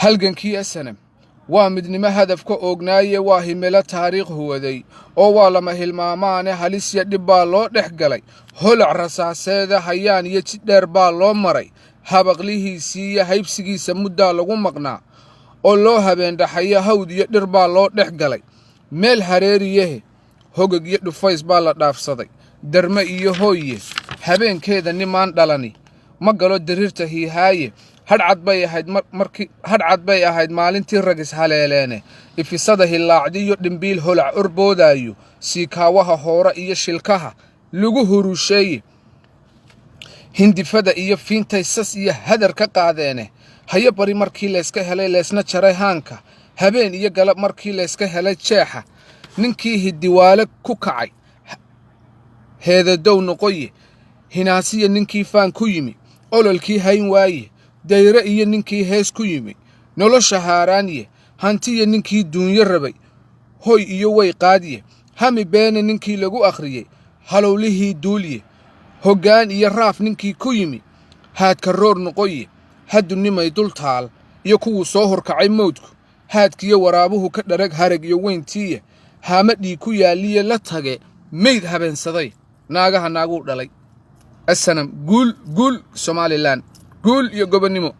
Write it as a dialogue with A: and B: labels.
A: Halgankii SNM waa midnimo hadafka oognaaye, waa himilo taariikh huwaday oo waa lama hilmaamaane. Halisya dhib baa loo dhex galay, holac rasaaseeda, hayaan iyo jid dheer baa loo maray. Habaqlihiisii iyo haybsigiisa muddaa lagu maqnaa oo loo habeendhaxayo, hawd iyo dhir baa loo dhex galay. Meel hareeriyahe, hogog iyo dhufays baa la dhaafsaday, darme iyo hooye. Habeenkeeda nimaan dhalani ma galo dariirta hiihaaye. Hadhcad bay ahayd markii hadhcad bay ahayd maalintii ragis haleeleene. Ifisada hilaacdiyo dhimbiil holac orboodaayo, siikaawaha hoore iyo shilkaha lagu hurusheeye. Hindifada iyo fiintay sas iyo hadar ka qaadeene. Hayo bari markii layska helay, leysna jaray haanka, habeen iyo galab markii layska helay jeexa, ninkii hidiwaale ku kacay heedadow noqoye. Hinaasiya ninkii faan ku yimi, ololkii hayn waaye. Dayre iyo ninkii hees ku yimi, nolosha haaraanye. Hantiya ninkii duunyo rabay, hoy iyo way qaadiye. Hami beene ninkii lagu akhriyey, halowlihii duulye. Hoggaan iyo raaf ninkii ku yimi, haadka roor noqoye. Haddunimay dul taal iyo kuwuu soo horkacay mawdku, haadkiyo waraabuhu ka dharag harag iyo weyntiiye. Haama dhiig ku yaalliye la tage meyd habeensaday, naagaha naaguu dhalay. SNM guul, guul! Somaliland guul iyo gobonnimo.